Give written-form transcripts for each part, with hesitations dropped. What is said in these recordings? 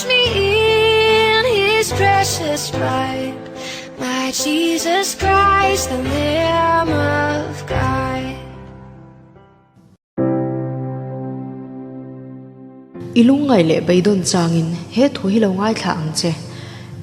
Wash me in his precious blood. My Jesus Christ, the Lamb of God. I lungngaih leh beidawn changin he thu hi lo ngaithla ang che.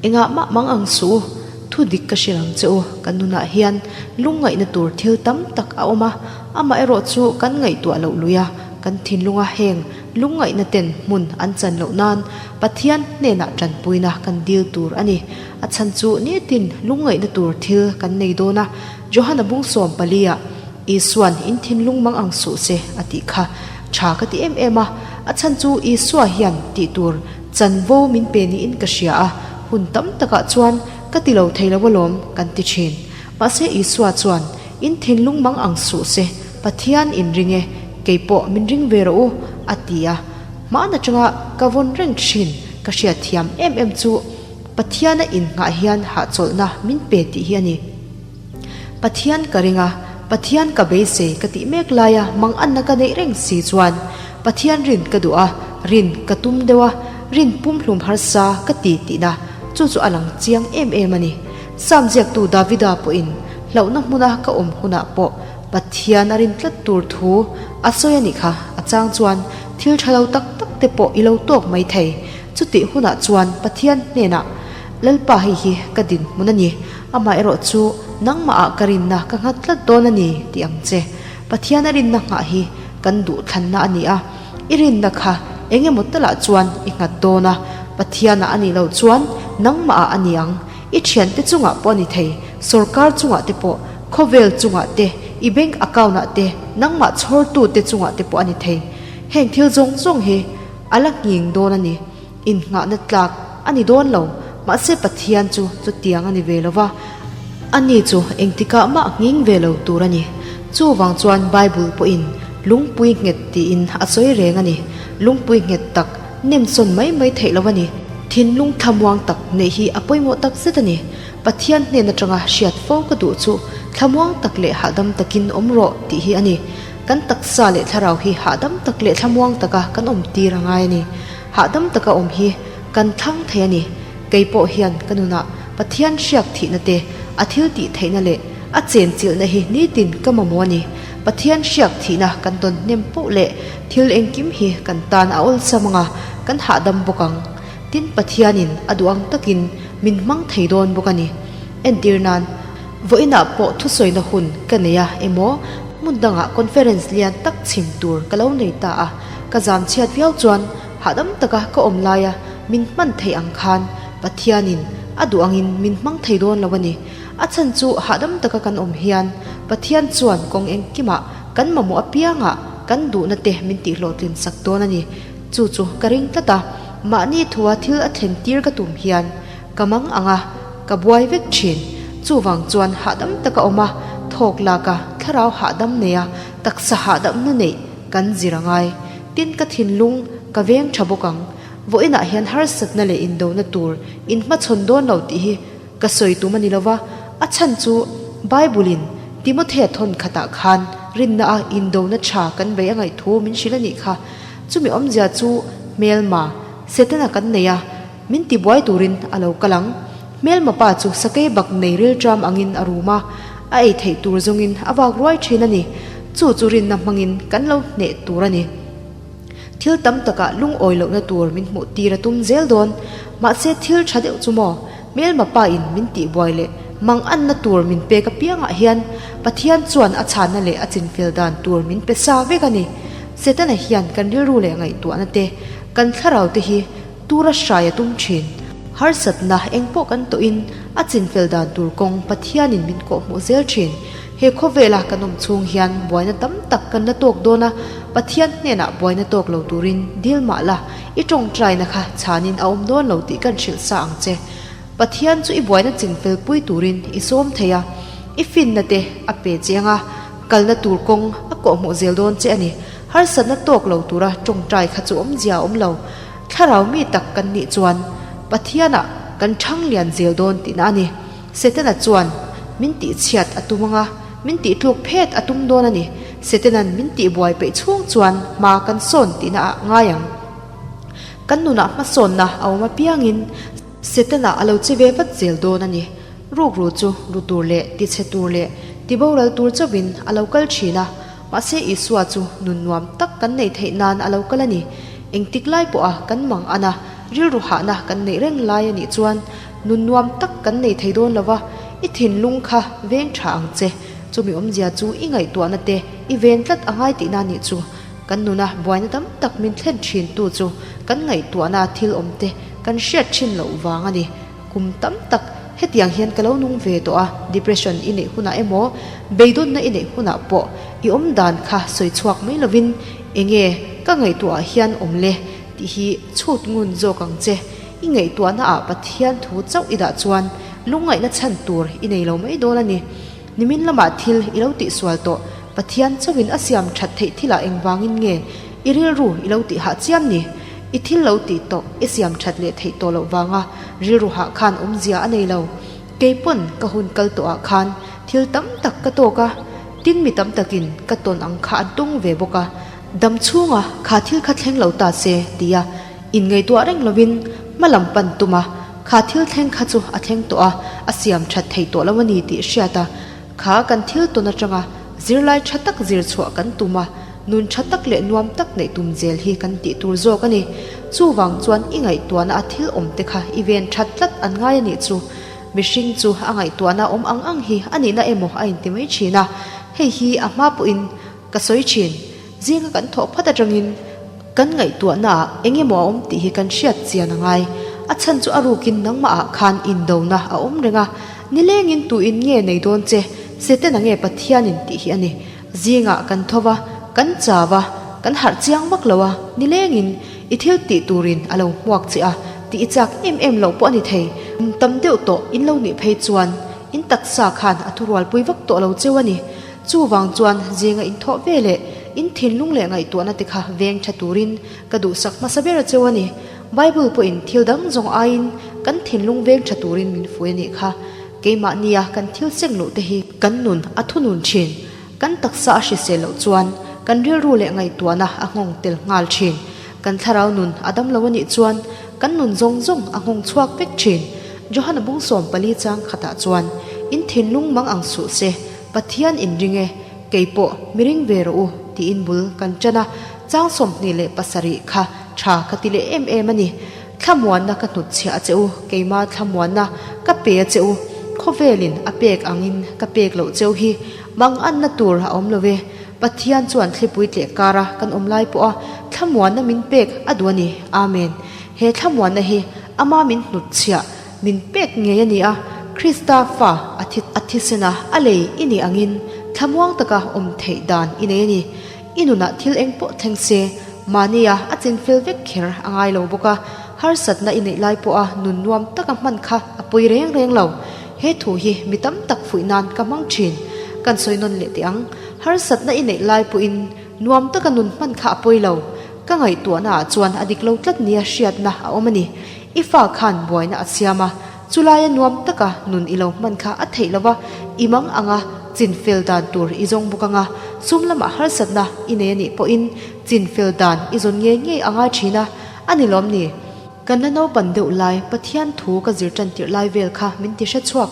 Engah mah mang ang suh u, thu dik ka hrilh ang che u, kan nunah hian lungngaihna tur thil tam tak a awm a, amaherawh chu kan ngaihtuah loh lui a, kan thinlunga heng lungngaihna ten hmun an chan loh nan Pathian hnenah tanpuina kan dil tur a ni. A chhan chu nitin lungngaihna tur thil kan nei dawn a, Johana bung 14-ah Isua'n in thinlung mang ang suh se a tih kha tha ka ti em em a, a chhan chu Isua hian tih tur chanvo min pe niin ka hria a, hun tam takah chuan ka ti lo thei lo alawm kan ti thin. Mahse Isua chuan in thinlung mang ang suh se, Pathian in ring e, kei pawh min ring ve rawh u a ti a, hmaan atanga ka vawn reng thin ka hriatthiam em em chu Pathiana innghah hian hahchawlhna min pe tih hi a ni. Pathian ka ring a, Pathian ka beisei ka tih mek laia manganna ka neih reng si chuan Pathian rin ka duh a, rin ka tum deuh a, rin pumhlum harsa ka ti tihna chu chu a lang chiang em em a ni. Sam ziaktu Davida pawhin hlauhna hmuna ka awm hunah pawh Pathian a rin tlat tur thu a sawi a nih kha, a chang chuan thil tha lo tak tak te pawh i lo tawk mai thei. Chutih hunah chuan Pathian hnenah, Lalpa hei hi ka dinhmun a ni, amaherawh chu nangmahah ka rinna ka nghat tlat dawn a ni tih ang che. Pathian a rinna nghah hi kan duhthlanna a ni a, i rinna kha eng emaw talah chuan i nghat dawn a, Pathianah a nih loh chuan nangmahah a ni ang. I thiante chungah pawh a ni thei, sawrkar chungah te pawh, khawvel chungah te, i bank account-ah te, nangmah chhawrtute chungah te pawh a ni thei. Heng thil zawng zawng hi A la nghing dawn a ni. Innghahna tlak a ni dawn lo. Mahse Pathian chu chutiang a ni ve lo va. Ani chu engtikah mah nghing ve lo tur a ni. Chuvang chuan Bible pawhin lungpui nghet tiin a sawi reng a ni. Lungpui nghet tak nemsawn mai mai theih lo a ni. Thinlung thlamuang tak neih hi a pawimawh tak zet a ni. Pathian hnen atanga hriat fo ka duh chu thlamuang tak leh hahdam takin awm rawh tih hi a ni. Kan taksa leh thlarau hi hahdam tak leh thlamuang taka kan awm tir a ngai a ni. Hahdam taka awm hi kan thlang thei a ni. Kei pawh hian ka nunah Pathian hriak thihna te, a thil tih theihna leh a chen chilhna hi nitin ka mamawh a ni. Pathian hriak thihna kan dawn hnem poh leh thil engkim hi kan tan a awlsam anga kan hahdam bawk ang. Tin Pathianin a duh ang takin min hmang thei dawn bawk a ni. Entir nan. Vawiinah pawh thusawina hun ka nei a emaw hmun dangah conference lian tak chhim tur ka lo nei ta a, ka zam chhiat viau chuan hahdam taka ka awm laia min hman theih ang khan Pathianin a duh angin min hmang thei dawn lo a ni. A chhan chu hahdam taka kan awm hian Pathian chuan kawng engkimah kan mamawh apiangah kan duhna te min tihhlawhtlin sak dawn a ni. Chu chu ka ring tlat a, mahni thua thil a thlen tir ka tum hian Ka mang ang a, ka buai vek thin. Chuvang chuan hahdam taka awm a, thawk lak a, thlarau hahdam nei a, taksa hahdamna neih kan zir a ngai. Tin, ka thinlung ka veng tha bawk ang. Vawiinah hian harsatna leh indona tur inhmachhawn dawn lo tih hi ka sawi tum a ni lo va, a chhan chu Bible-in Timothea thawn khatah khan rinna a indona tha kan bei a ngaih thu min hrilh a nih kha. Chumi awmzia chu hmelma, Setana kan nei a. Min ti buai turin a lo kal ang. Hmelma pa chu sakei bak nei rilṭam angin a rum a, a ei theih tur zawngin a vak ruai ṭhin a ni. Chu chu rinna hmangin kan lo hneh tur a ni. Thil tam takah lungawi lohna tur min hmuh tir a tum zel dawn. Mahse thil ṭha deuh chu maw? Hmelma pa in min tih buai leh manganna tur min pek apiangah hian Pathian chuan a chhanna leh a chinfel dan tur min pe sa vek a ni. Setana hian kan rilru leh ngaihtuahna te, kan thlarau te hi Tura hrai a tum thin. Harsatna eng pawh kan tawhin a chinfel dan tur kawng Pathianin min kawhhmuh zel thin. He khawvela kan awm chhung hian buaina tam tak kan la tawk dawn a, Pathian hnenah buaina tawk lo turin dil mah la, i tawngtaina kha chhanin a awm dawn lo tih kan hrilh sa ang che. Pathian chu i buaina chinfel pui turin i sawm thei a, i finna te a pe che ang a, kalna tur kawng a kawhhmuh zel dawn che a ni. Harsatna tawk lo tura tawngtai kha chu awmzia a awm lo. Thlarau mi tak kan nih chuan Pathianah kan thang lian zel dawn tihna a ni. Setana chuan min tihchhiat a tum anga, min tihtluk phet a tum dawn a ni. Setana'n min tihbuai peih chhung chuan hma kan sawn tihna ah ngai ang. Kan nunah hmasawnna a awm apiangin Setana a lo che ve vat zel dawn a ni. Rukru chu ru tur leh tichhe tur leh tiboral tur chauhin a lo kal thin a, mahse Isua chu nun nuam tak kan neih theih nan a lo kal a ni. Engtik lai pawha kan mang an a, rilru hahna kan neih reng lai a nih chuan nun nuam tak kan nei thei dawn lo va, i thinlung kha veng tha ang che. Chumi awmzia chu i ngaihtuahna te i ven tlat a ngai tihna nih chu. Kan nuna buaina tam tak min thlen thin tu chu kan ngaihtuahna thil awm te kan hriat thin loh vang a ni. Kum tam tak hetiang hian ka lo nung ve tawh a, depression i neih hunah emaw beidawnna i neih hunah pawh i awm dan kha sawi chhuak mai lovin enge ka ngaihtuahah hian awm le tih hi chhut ngun zawk ang che. I ngaihtuahna ah Pathian thu chauh i dah chuan lungngaihna chhan tur i nei lo mai dawn a ni. Nimin lamah thil i lo tihsual tawh, Pathian chauhin a siam that theih thilah engvangin nge i rilru i lo tih hah chiam ni? I thil lo tih tawh i siam that leh theih tawh loh vanga rilru hah khan awmzia a nei lo. Keipawn ka hun kal tawhah khan thil tam tak ka tawk a, tin mi tam takin ka tawn ang kha an tung ve bawk a, dam chhunga kha thil kha thleng lo ta se tia inngaihtuah reng lovin hma lam pan tum a, Kha thil thleng kha chu a thleng tawh a, a siam that thei tawh lo a ni tih hriat a, kha kan thil tawn atanga zirlai tha tak zir chhuah kan tum a, nun tha tak leh nuam tak neih tum zel hi kan tih tur zawk a ni. Chuvang chuan i ngaihtuahna a thil awm te kha i ven that tlat an ngai a nih chu. Mihring chu a ngaihtuahna awm ang ang hi a nihna emaw a inti mai thin a, hei hi a hma pawhin ka sawi thin. Zinga kan thawh phat atangin kan ngaihtuahnaah eng emaw a awm tih hi kan hriat chian a ngai. A chhan chu a rukin nangmahah khan indona a awm reng a, nilengin tuin nge nei dawn che, Setana nge Pathianin tih hi a ni. Zingah kan tho va, kan chau a, kan harh chiang vak lo a, nilengin i thil tih turin a lo hmuak che a tih i chak em em loh pawh a ni thei. Tam deuh tawh in lo nih phei chuan in taksa khan a thurualpui vak tawh lo cheu a ni. Chuvang chuan zinga inthawh ve leh in thinlung leh ngaihtuahna te kha veng tha turin ka duhsak hmasa ber cheu a ni. Bible pawhin thil dang zawng aiin kan thinlung veng tha turin min fui a nih kha. Keimahnia kan thil seng luh te hi kan nun a thunun thin. Kan taksa a hrisel loh chuan kan rilru leh ngaihtuahna a nghawng tel nghal thin. Kan thlarau nun a dam lo a nih chuan kan nun zawng zawng a nghawng chhuak vek thin. Johana bung 14 chang khatah chuan in thinlung mang ang suh se. Pathian in ring e, kei pawh mi ring ve rawh u tiin bul kan ṭan a, chang 27 kha ṭha ka ti leh em em a ni. Thlamuanna ka hnutchhiah a che u, keima thlamuanna ka pe a che u, khawvelin a pek angin ka pek loh cheu hi manganna tur a awm lo e. Pathian chuan thlipui tleh kara kan awm lai pawha thlamuanna min pek a duh a ni. Amen. He thlamuanna hi ama min hnutchhiah Min pek ngei a ni a, Krista fa a thi a thisen a, a lei i nih angin thlamuang taka awm theih dan i nei a ni. I nunah thil eng pawh thleng se, mahnia a chin fel vek kher a ngai lo bawk a, harsatna i neih lai pawha nun nuam taka hman kha a pawi reng reng lo. He thu hi mi tam tak fuih nan ka hmang thin. Kan sawi nawn leh teh ang, harsatna i neih lai pawhin nuam taka nun hman kha a pawi lo. Ka ngaihtuahna ah chuan a dik lo tlat nia hriatna a awm a ni. I fa khan buaina a siam a, chulaia nuam taka nun i lo hman kha a theih lo va, i mang anga chin fel dan tur i zawng bawk anga, sum lamah harsatna i nei a nih pawhin chin fel dan i zawn ngei ngei a ngai thin a, a ni lawm ni? Kan la naupan deuh lai Pathian thu ka zir tan tirh lai vel kha min ti hre chhuak.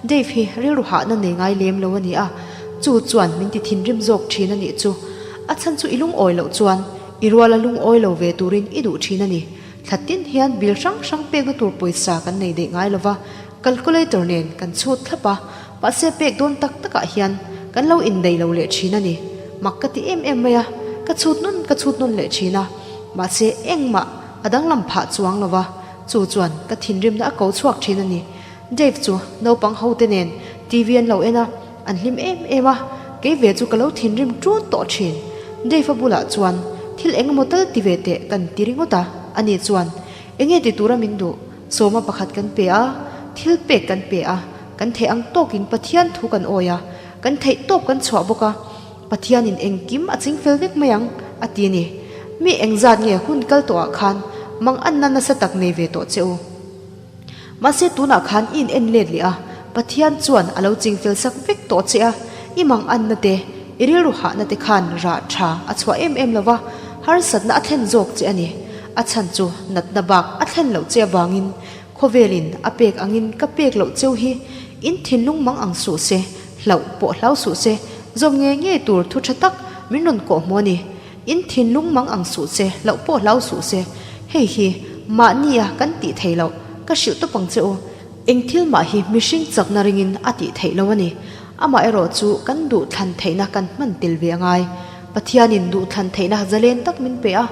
Dave hi rilru hahna nei ngai lem lo a ni a, chu chuan min ti thinrim zawk thin a nih chu. A chhan chu i lungawi loh chuan i ruala lungawi lo ve turin i duh thin a ni. Thla tin hian bill hrang hrang pekna tur pawisa kan nei daih ngai lova, calculator nen kan chhut thlap a, mahse pek dawn tak takah hian kan lo indaih lo leh thin a ni. Mak ka ti em em mai a, ka chhut nawn ka chhut nawn leh thin a, mahse engmah a danglam phah chuang lova, chu chuan ka thinrimna a ko chhuak thin a ni. Dave chu naupang ho te nen TV an lo en a, an hlim em em a, kei ve chu ka lo thinrim ṭun tawh ṭhin. Dave a bulah chuan thil eng emaw tal ti ve teh kan ti ringawt a, ani chuan enge ti tura min duh, sawma pakhat kan pe a, thil pek kan pe a, kan theih ang tawkin Pathian thu kan awi a, kan theih tawp kan chhuah bawk a, Pathianin engkim a ching fel vek mai ang, a ti a ni. Mi engzat nge hun kal tawhah khan manganna nasa tak nei ve tawh che u? Mahse tunah khan i in en let leh a, Pathian chuan a lo ching fel sak vek tawh che a, i mang anna te, i rilru hahna te khan rah tha a chhuah em em lo va, harsatna a thlen zawk che a ni. A chhan chu natna bak a thlen loh che avangin khawvelin a pek angin ka pek loh cheu hi in thinlung mang ang suh se, hlauh pawh hlau suh se, zawm ngei ngei tur thu tha tak min rawn kawh hmu a ni. In thinlung mang ang suh se, hlauh pawh hlau suh se, hei hi mahnia kan tih theih loh ka hrilh tawp ang che u. Eng thil mah hi mihring chakna ringin a tih theih lo a ni. Amaherawh chu kan duhthlan theihna kan hman tel ve a ngai. Pathianin duhthlan theihna zalen tak min pe a,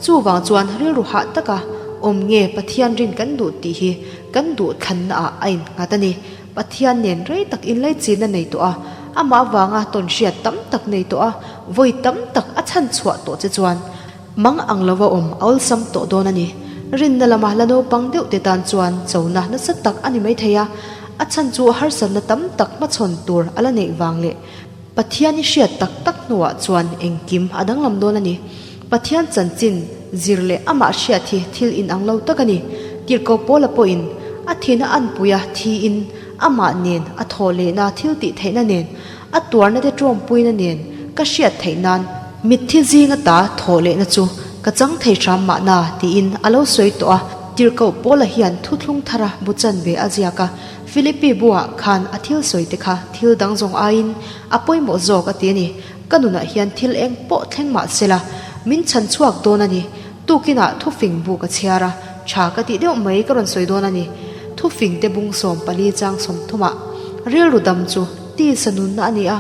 chuvang chuan rilru hah taka awm nge Pathian rin kan duh tih hi kan duhthlannaah a innghat a ni. Pathian nen rei tak inlaichinna nei tawh a, amah avanga tawnhriat tam tak nei tawh a, vawi tam tak a chhan chhuah tawh che chuan mang ang lova awm a awlsam tawh dawn a ni. Rinna lama la naupang deuh te tan chuan chona nasa tak a ni maithei a, a chhan chu harsatna tam tak hmachhawn tur a la neih vang leh Pathian i hriat tak tak hnuah chuan engkim a danglam dawn a ni. Pathian chanchin zir leh amah hriat hi thil inang lo tak a ni. Tirhkoh Paula pawhin a thihna anpuia thiin amah nen a thawh lehna thil tih theihna nen a tuarna te tawmpuina nen ka hriat theih nan mitthi zinga ta thawh lehna chu ka chang thei hram mahna tiin a lo sawi tawh a. Tirhkoh Paula hian thuthlung thara bu chanve a ziak a. Philippi buah khan a thil sawi te kha thil dang zawng aiin a pawimawh zawk a ti a ni. Ka nunah hian thil eng pawh thleng mah se la, min chhan chhuak dawn a ni. Tukinah thufing bu ka chhiar a, tha ka tih deuh mai ka rawn sawi dawn a ni. Thufing te bung 14 chang 30 ah rilru dam chu tisa nunna a ni a,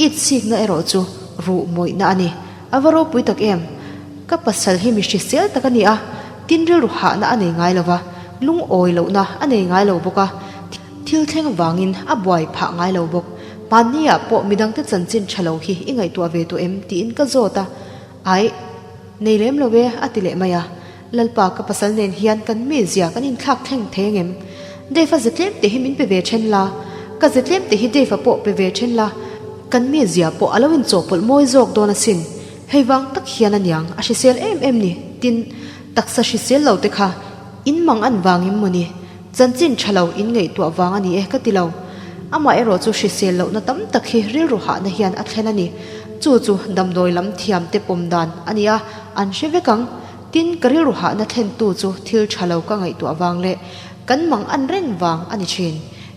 it sikna erawh chu ruh mawihna a ni. A va ropui tak em? Ka pasal hi mi hrisel tak a ni a, tin rilru hahna a nei ngai lo va, lungawi lohna a nei ngai lo bawk a, thil thleng vangin a buai phah ngai lo bawk. Hmanniah pawh midangte chanchin tha lo hi i ngaihtuah ve tawh em? tiin ka zawt a, Aih, nei lem lo e a ti leh mai a. Lalpa ka pasal nen hian kan mizia kan inthlak thleng thei angem? Dave-a ze tlem te hi min pe ve then la, ka ze tlem te hi Dave-a pawh pe ve then la, kan mizia pawh a lo inchawhpawlh mawi zawk dawn asin. Hei vang tak hian aniang a hrisel em em ni, tin, taksa hrisel lo te kha in mang an vang em mawni? Chanchin tha lo in ngaihtuah vang a ni e ka ti lo. Amah erawh chu hrisel lohna tam tak hi rilru hahna hian a thlen a ni. Chu chu damdawi lam thiam te pawm dan a ni a, an hre vek ang. Tin, ka rilru hahna thlentu chu thil tha lo ka ngaihtuah vang leh kan mang an reng vang a ni thin.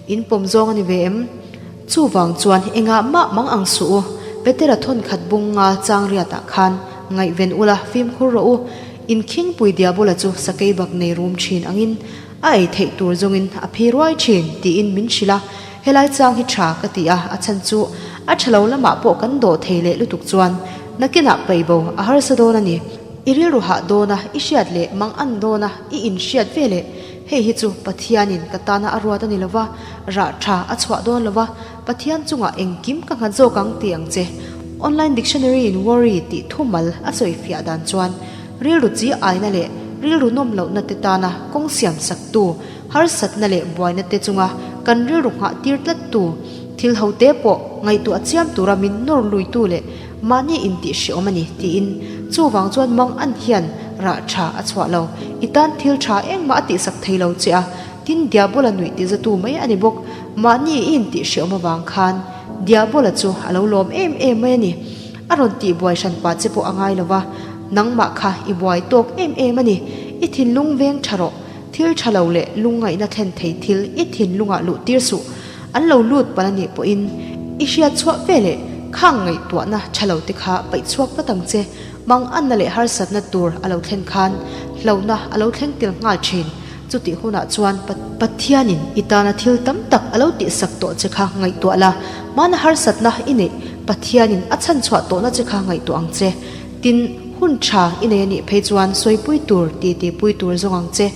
In pawm zawng a ni ve em? Chuvang chuan engah mah mang ang suh u, Petera thawn khat bung nga chang riatah khan ngaihven ula fimkhur rawh u. In khingpui diabola chu sakei bak nei rum thin angin a ei theih tur zawngin a phi ruai thin tiin min hrilh a, helai chang hi tha ka ti a, a chhan chu a tha lo lamah pawh kan dawh thei leh lutuk chuan nakinah paihbo a harsa dawn a ni. I rilru hah dawna i hriat leh mang an dawna i inhriat ve leh hei hi chu Pathianin ka tana a ruat a ni lova, rah tha a chhuah dawn lova, Pathian chungah engkim ka nghat zawk ang ti ang che. Online dictionary in worry tih thumal a sawi fiah dan chuan rilru chi aina leh rilru nawm lohna te tana kawng siam saktu, harsatna leh buaina te chunga kan rilru nghah tir tlattu, thil ho te pawh ngaihtuah chiam tura min nawr luitu leh mahni intih hreawm a ni tiin chuvang chuan mang an hian rah tha a chhuah lo. I tan thil tha engmah a tihsak thei lo che a. Tin, Diabola nuih tizatu mai a ni bawk. Mahni i intih hreawm avang khan Diabola chu a lo lawm em em mai a ni. A rawn tih buai hran pah che pawh a ngai lo va, nangmah kha i buai tawk em em a ni. I thinlung veng tha rawh. Thil tha lo leh lungngaihna thlen thei thil i thinlungah luh tir suh. An lo lut palh a nih pawhin i hriat chhuah ve leh khang ngaihtuahna tha lo te kha paih chhuak vat ang che. Manganna leh harsatna tur a lo thlen khan hlauhna a lo thleng tel nghal thin. Chutih hunah chuan Pathianin i tana thil tam tak a lo tihsak tawh che kha ngaihtuah la, hmana harsatna i neih Pathianin a chhanchhuah tawhna che kha ngaihtuah ang che. Tin, hun tha i nei a nih phei chuan sawipui tur, titipui tur zawng ang che.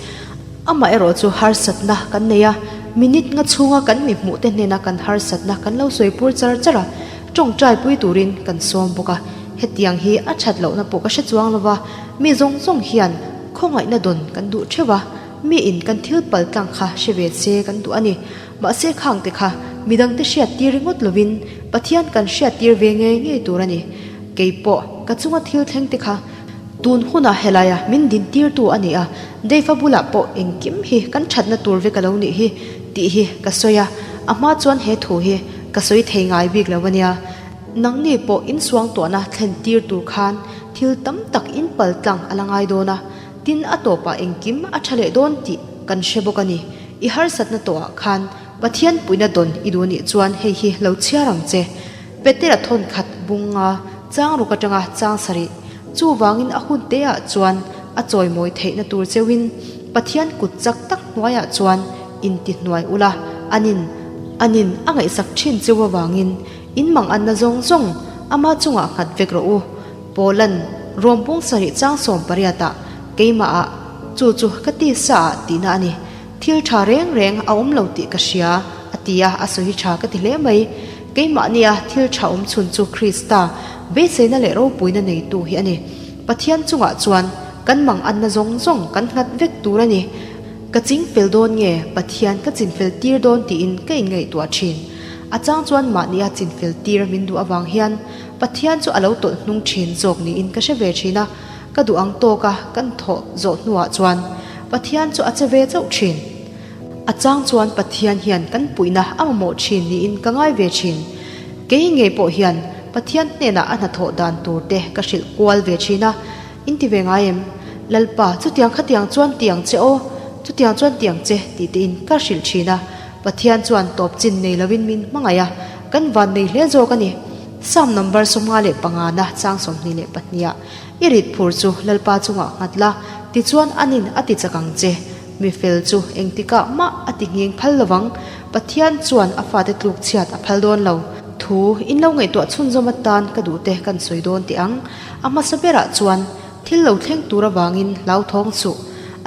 Amaherawh chu harsatna kan nei a, minute nga chhunga kan mi hmuhte hnena kan harsatna kan lo sawipur char char a, tawngtaipui turin kan sawm bawk a. Hetiang hi a that lohna pawh ka hre chuang lova, mi zawng zawng hian Khawngaihna dawn kan duh theuh a, mi in kan thil pal tlang kha hre ve se kan duh a ni. Mahse khang te kha midangte hriat tir ringawt lovin Pathian kan hriat tir ve ngei ngei tur a ni. Kei pawh ka chunga thil thleng te kha tun hunah helaia min din tirtu a ni a, Dave-a bulah pawh engkim hi kan thatna tur vek a lo nih hi tih hi ka sawi a, a hma chuan he thu hi ka sawi thei ngai bik lo a nia. Nangni pawh insuangtuahna thlen tir tur khan thil tam tak in pal tlang a la ngai dawn a. Tin, a tawpah engkim a tha leh dawn tih kan hre bawk a ni. I harsatna tawhah khan Pathian puihna dawn i duh anih chuan hei hi lo chhiar ang che. Petera thawn khat bung nga chang ruk atanga chang sarih. Chuvangin a hun te ah chuan a chawimawi theihna tur cheuhin Pathian kut chak tak hnuaiah chuan inti hnuai ula, anin anin a ngaihsak thin cheu avangin in mang anna zawng zawng ama chungah nghat vek rawh u. Paula'n Rawmpung sarih chang 18 ah keimah ah chu chu ka tisa ah tihna a ni. Thil tha reng reng a awm lo tih ka hria, a ti a, a sawi tha ka ti hle mai. Keimahnia thil tha awm chhun chu Krista, beiseina leh ropuina neitu hi a ni. Pathian chungah chuan kan mang anna zawng zawng kan nghat vek tur a ni. Ka ching fel dawn nge Pathian ka chinfel tir dawn tiin ka inngaihtuah thin. A chang chuan mahnia chinfel tir min duh avang hian Pathian chu a lo tawlh hnung thin zawk niin ka hre ve thin a. Ka duh ang tawk a kan thawh zawh hnuah chuan Pathian chu a che ve chauh thin. A chang chuan Pathian hian kan puihna a mamawh thin niin ka ngai ve thin. Kei ngei pawh hian Pathian hnenah a hnathawh dan tur te ka hrilh kual ve thin a, in ti ve ngai em? Lalpa, chutiang khatiang chuan ti ang che aw, chutiang chuan ti ang che tih tein ka hrilh thin a. Pathian chuan tawp chin nei lovin min hmangaih a, kan van nei hle zawk a ni. Psalm number 55 na chang 22 ah I rit phur chu Lalpa chungah nghat la, tichuan anin a ti chak ang che. Mi fel chu engtikah mah a ti ngheng phal lovang, Pathian chuan a fate tluk chhiat a phal dawn lo. Thu in lo ngaihtuah chhunzawm atan ka duhte kan sawi dawn teh ang. A hmasa berah chuan thil lo thleng tur avangin hlauthawng suh.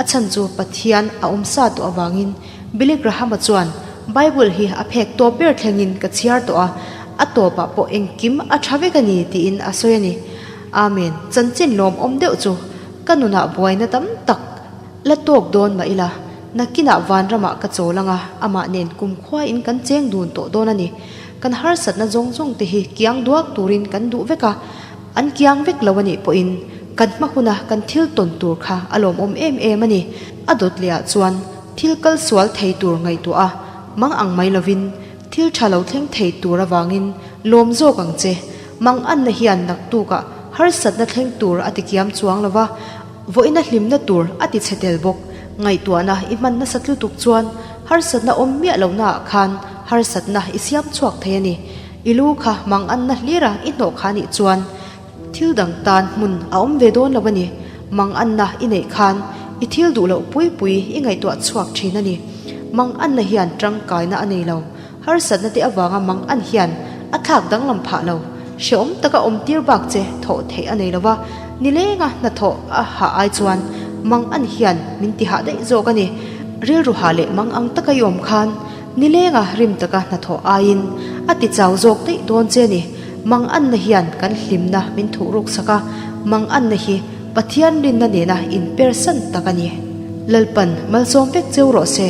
A chhan chu Pathian a awm sa tawh avangin Billy Graham-a chuan Bible hi a phek tawp ber thlengin ka chhiar tawh a, a tawpah pawh engkim a tha vek a ni tiin a sawi a ni. Amen. Chanchin lawmawm deuh chu ka nunah buaina tam tak la tawk dawn mah ila, nakinah vanramah ka chawl anga amah nen kumkhua in kan cheng dun tawh dawn a ni. Kan harsatna zawng zawng te hi kiang duak turin kan duh vek a, an kiang vek lo a nih pawhin kan hma huna kan thil tawn tur kha a lawmawm em em a ni. A dawt leh ah chuan thil kal sual thei tur ngaihtuah a, mang ang mai lovin thil tha lo thleng thei tur avangin lawm zawk ang che. Mang anna hian naktukah harsatna thleng tur a ti kiam chuang lo va, vawiina hlimna tur a ti chhe tel bawk. Ngaihtuahna i hman nasa tlutuk chuan harsatna awm miah lohnaah khan harsatna i siam chhuak thei a ni. I lu kha mang anna hlira i hnawh kha nih chuan thil dang tan hmun a awm ve dawn lo a ni. Mang anna i neih khan i thil duh loh pui pui i ngaihtuah chhuak thin a ni. Mang anna hian tangkaina a nei lo. Harsatna te avanga mang an hian a thlak danglam phah lo. Hrehawm taka awm tir bak che thawh theih a nei lo va, nilenga hnathawh a hah ai chuan mang an hian min ti hah daih zawk a ni. Rilru hah leh mang ang taka i awm khan nilenga rim taka hnathawh aiin a ti chau zawk daih dawn che a ni. Mang anna hian kan hlimna min thuh ruk sak a, mang anna hi Pathian rinna nena inpersan tak a ni. Lalpan malsawm vek cheu rawh se.